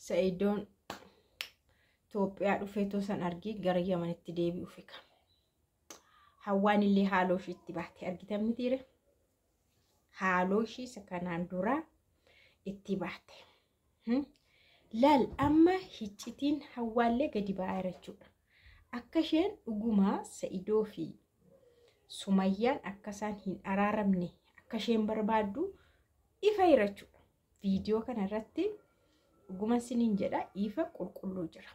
Sa'idoon Itoophiyaa dhufee tosan argii gara Yamanitti deebi'uuf eega. Hawwaan illee haaloo ishiitti baate argitan mitiire? Haaloo ishii isa kanaan dura itti baate. Laal amma hiccitiin hawwaallee gadi ba'aa jira jechuudha. Akka isheen dhugumaa Sa'idoo fi Sumayyaan akka isaan hin araaramne akka isheen barbaaddu ifa jira jechuudha. Viidiyoo kana irratti dhuguma isiniin jedha ifa qulqulluu jira.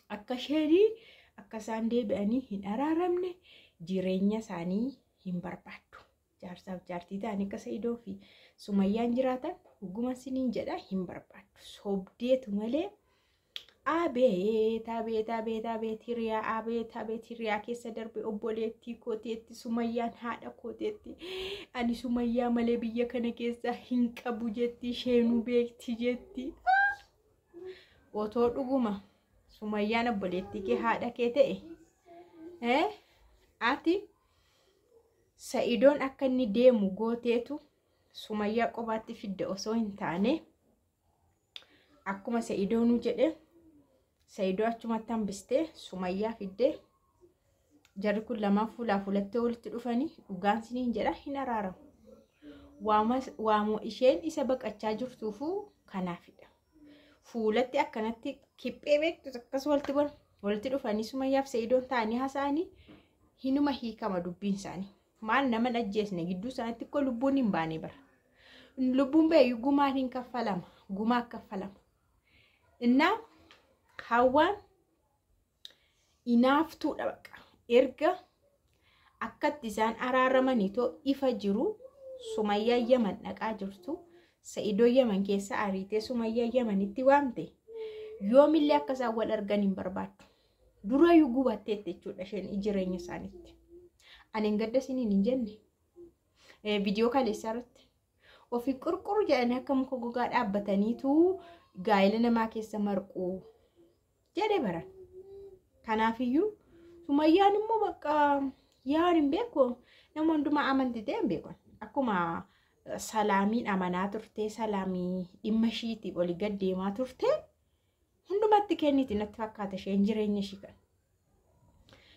Akka isheen akka isaan deebi'anii hin araaramne jireenya isaanii hin barbaaddu. Jaarsaaf jaartii ta'anii akka Sa'idoo fi Sumayyaan jiraatan dhuguma isiniin jedha hin barbaaddu. Sobdeetu malee abeet abeet abeet abeet hiriyaa abeet abeet hiriyaa keessa darbe obboleettii kooteetti Sumayyaan haadha kooteetti ani Sumayyaa malee biyya kana keessa hin qabu jetti isheenuu beekti jetti. Otoo dhuguma Sumayyaan obboleettii kee haadha kee ta'e ati Sa'idoon akka inni deemu gooteetu Sumayyaa qofaatti fidda osoo hin taane akkuma Sa'idoonuu jedhe Sa'idoo achumatti hambistee Sumayyaa fiddee jarri kun lamaan fuulaa fuulatti walitti dhufanii dhugaan siniin jedha hin araaramu. Waamuu isheen isa baqachaa jirtuufuu kanaafidha. Fuulatti akkanatti kiphee beektu akkas walitti dhufanii Sumayyaaf Sa'idoon ta'anii haasa'anii hinuma hiikama dubbiin isaanii. Maal nama hin ajjeesne gidduu isaaniitti koo lubbuun hin baane bara. Lubbuun ba'e gumaan hin kaffalama. Gumaa kaffalama. Innaa hawwaan inaaftuudha baqa. Erga akkatti isaan araaramanii too ifa jiru Sumayyaa Yaman dhaqaa jirtu Sa'idoo Yaman keessa ariitee Sumayyaa Yamanitti waamte yoomillee akka isaan wal argan hin barbaaddu. Durayyuu gubatteetti jechuudha isheen jireenya isaaniitti. Ani hin gadda isiniin hin jenne viidiyoo kaleessaa irratti ofii qurquru jedhanii akka muka gogaa dhaabbataniitu gaa'ela namaa keessa marqu jedhe baran. Kanaafiyyuu Sumayyaan immoo bakka yaan hin beeku nama hundumaa amanti ta'e hin beeku. Akkuma salaamiin amanaa turte salaamii dhimma ishiitiif olii gad deemaa turte hundumatti kenniti natti fakkaata isheen jireenya ishii kana.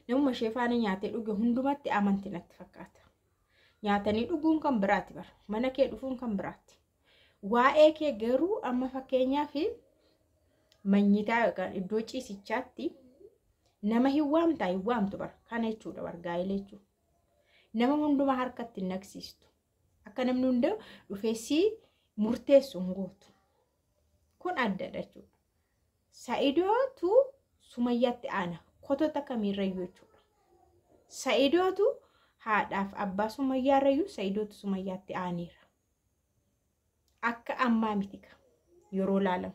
Namuma ishee faana nyaatee dhuge hundumatti amanti natti fakkaata. Nyaatanii dhuguun kan biraati bara. Mana kee dhufuun kan biraati. Waa'ee kee garuu amma fakkeenyaaf manyitaa yookaan iddoo ciisichaatti nama hin waamtaa hin waamtu bara. Kana jechuudha bara gaa'ela jechuudha. Nama hundumaa harkatti hin naqsiistu. Akka namni hunda dhufee si murteessu hin gootu. Kun addadha jechuudha. Sa'idootu Sumayyaatti aana. Kotota kamiirrayyuu jechuudha. Sa'idootu haadhaaf abbaa Sumayyaarrayyuu Sa'idootu Sumayyaatti aaneera. Akka ammaa miti yeroo laalamu.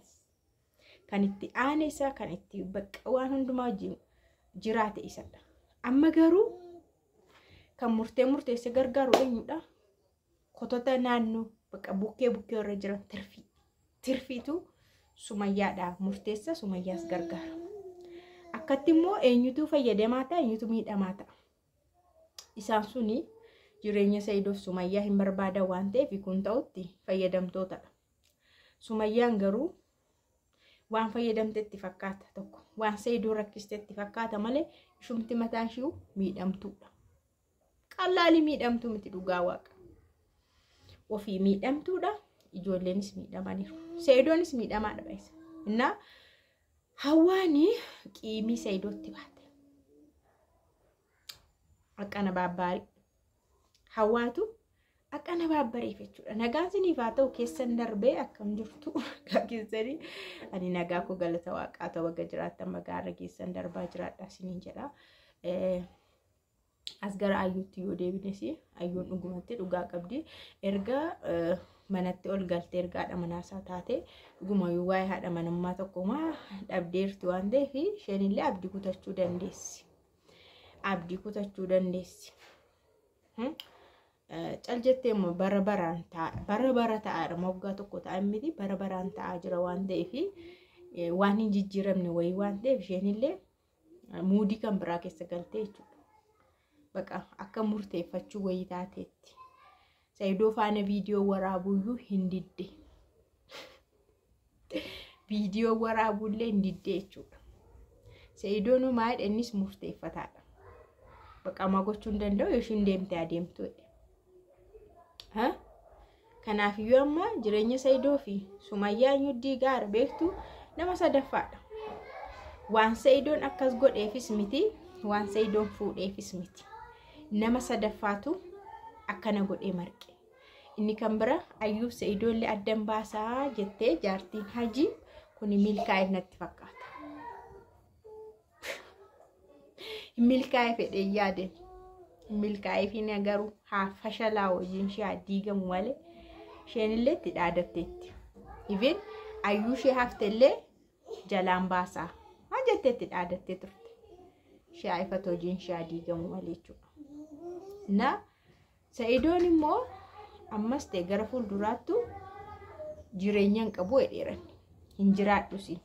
Kan itti aane isaa kan itti bakka waan hundumaa wajjin jiraate isadha. Amma garuu kan murtee murteesse gargaaru eenyudha? Kotota naannoo bakka bukkee bukkee irra jiran tirfii. Tirfiitu Sumayyaadha murteessa Sumayyaas gargaara. Akkatti immoo eenyutu fayyadamaa ta'a eenyutu miidhamaa ta'a. Isaan suni jireenya Sa'idoof Sumayyaa hin barbaadan waan ta'eef kun ta'utti fayyadamtootadha. Sumayyaan garuu waan fayyadamtetti fakkaata tokko waan Sa'idoo rakkistetti fakkaata malee ishumti mataan ishii miidhamtuudha. Qallaalii miidhamtuu miti dhugaa waaqa. Ofii miidhamtuudha ijoolleenis miidhamaniiru. Sa'idoonis miidhamaadha baay'isa. Innaa hawwaani qiimii Sa'idootti baate. Akkana baabbaarii. Hawwaatu akkana baabbareef jechuudha. Nagaan isiniif haa ta'u keessan darbee akkam jirtu nagaa keessanii. Ani nagaa koo galata waaqaa ta'u bakka jiraattan magaarra keessan darbaa jiraadha isiniin jedha. As gara ayyuutti yoo deebines ayyuun dhugumatti dhugaa qabdi. Erga manatti ol galtee erga haadha manaasaa taate dhugumayyuu waa'ee haadha manummaa tokkumaa dhabdeerti waan ta'eef isheen illee abdii kutachuu dandeessi. Abdii kutachuu dandeessi. Cal jettee immoo bara baraan bara bara ta'aadha moggaa tokko ta'a miti bara baraan ta'aa jira waan ta'eef waan hin jijjiiramne wayii waan ta'eef isheen illee muudii kan biraa keessa galtee jechuudha. Baqa akka murteeffachuu wayii taateetti. Sa'idoo faana viidiyoo waraabuyyuu hin didde. Viidiyoo waraabullee hin diddee jechuudha. Sa'idoon maal innis murteeffataadha. Baqamaa gochuu hin danda'u yoo ishiin deemte adeemtu. Kanaafiyyuu amma jireenya Sa'idoo fi Sumayyaa eenyu diigaara beektu nama sadaffaadha. Waan Sa'idoon akkas godheefis miti, waan Sa'idoon fuudheefis miti. Nama sadaffaatu akkana godhee marqe. Inni kan bira Ayyuuf Sa'idoollee addan baasaa jettee jaartiin Hajii kun milkaa'eef natti fakkaata. Milkaa'ee fedhee yaaden. Milkaa'eef hin garuu haa fashalaa hojiin ishee haa diigamu malee isheen illee itti dhaadatteetti. Even Ayyuu ishee haftellee jalaan baasaa haa jettee itti dhaadattee turte. Ishee haa ifatu hojiin ishee haa diigamu malee jechuudha. Na Sa'idoon immoo ammas ta'e gara fuulduraattu jireenya hin qabu jedheeran. Hin jiraadhusi.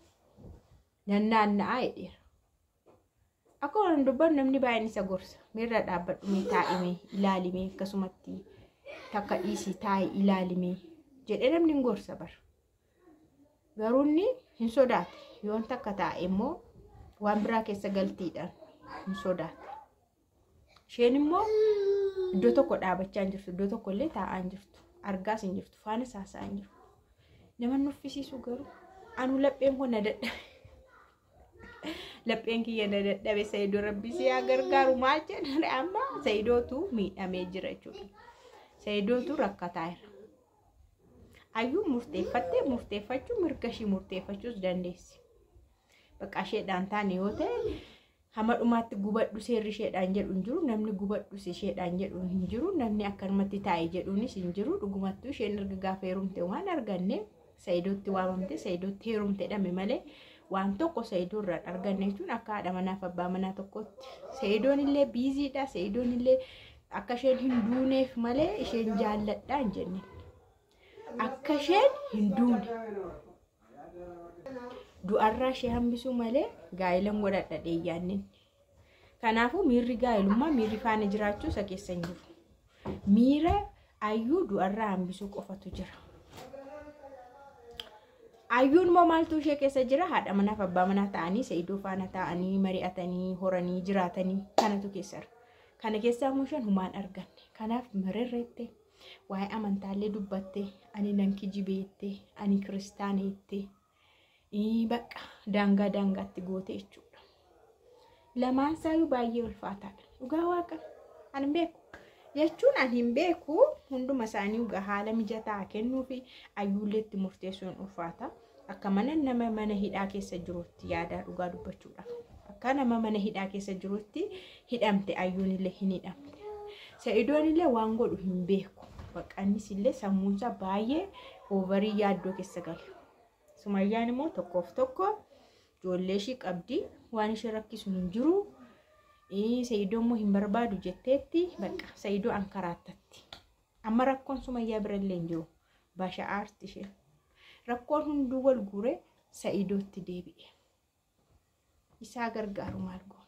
Nannaanna'aa jedheera. Akkuma waan dubbannu namni baay'een isa gorsa. Miirra dhaabbadhu mee taa'ime ilaalime akkasumatti takka dhiisii taa'i ilaalime jedhee namni hin gorsa bara. Garuu inni hin sodaate. Yoon takka taa'e immoo waan biraa keessa galtiidhaan hin sodaate. Isheen immoo iddoo tokko dhaabachaa hin jirtu, iddoo tokko illee taa'aa hin jirtu, argaas hin jirtu, faana saasaa hin jirtu. Nama nuffisiisu garuu anu lapheen koo na dadhabe. Lapheen kiyya na dadhabe. Sa'idoo rabbi si haa gargaaru maal jedhan amma Sa'idootu miidhamee jira jechuudha. Sa'idootu rakkataa jira. Ayyuu murteeffattee murteeffachuu mirga ishii murteeffachuus dandeessi. Bakka isheedhaan taane yoo ta'e hamma dhumaatti gubadhu seerri isheedhaan jedhu hin jiru, namni gubadhus isheedhaan jedhu hin jiru, namni akkanumatti taa'e jedhuunis hin jiru. Dhugumattuu isheen erga gaafa heerumte waan arganne Sa'idootti waamamte Sa'idootti heerumte jedhame malee waan tokko Sa'idoo irraa arganne jechuun akka haadha manaaf abbaa manaa tokkotti. Sa'idoon illee biiziidha. Sa'idoon illee akka isheen hin duuneef malee isheen jaalladha hin jenne. Akka isheen hin duune. Du'arraa ishee hambisuu malee gaa'ilan godhadha dheeyyaannin. Kanaafuu miirri gaa'ilummaa miirri faana jiraachuu isa keessa hin jiru. Miira Ayyuu du'arraa hambisuu qofatu jira. Ayyuun immoo maaltu ishee keessa jira? Haadha manaaf abbaa manaa ta'anii Sa'idoo faana ta'anii mari'atanii horanii jiraatanii kanatu keessa jira. Kana keessaa immoo isheen humaan arganne. Kanaaf mirerreette waa'ee amantaallee dubbatte ani nan kijibeette ani kiristaaneette bakka daangaa daangaatti goote jechuudha. Lamaan isaayyuu baay'ee ulfaataadha. Dhugaa waaqa ani hin beeku. Jechuun ani hin beeku hunduma isaanii dhugaa haala mijataa kennuu fi ayyuulleetti murteessuun ulfaata. Akka mana nama mana hidhaa keessa jirutti yaadaa dhugaa dubbachuudhaaf. Akka nama mana hidhaa keessa jirutti hidhamte ayyuun illee hin hidhamte. Sa'idoon illee waan godhu hin beeku. Bakka innis illee sammuunsaa baay'ee oovarii yaaddoo keessa gale. Sumayyaan immoo tokkoof tokko ijoollee ishii qabdi waan ishee rakkisu hin jiru. Sa'idoo immoo hin barbaadu jetteetti bakka Sa'idoo ankaraattatti. Amma rakkoon Sumayyaa bira illee hin jiru. Basha aarti ishee. Rakkoon hunduu wal guuree Sa'idootti deebi'e. Isaa gargaaru maal goona?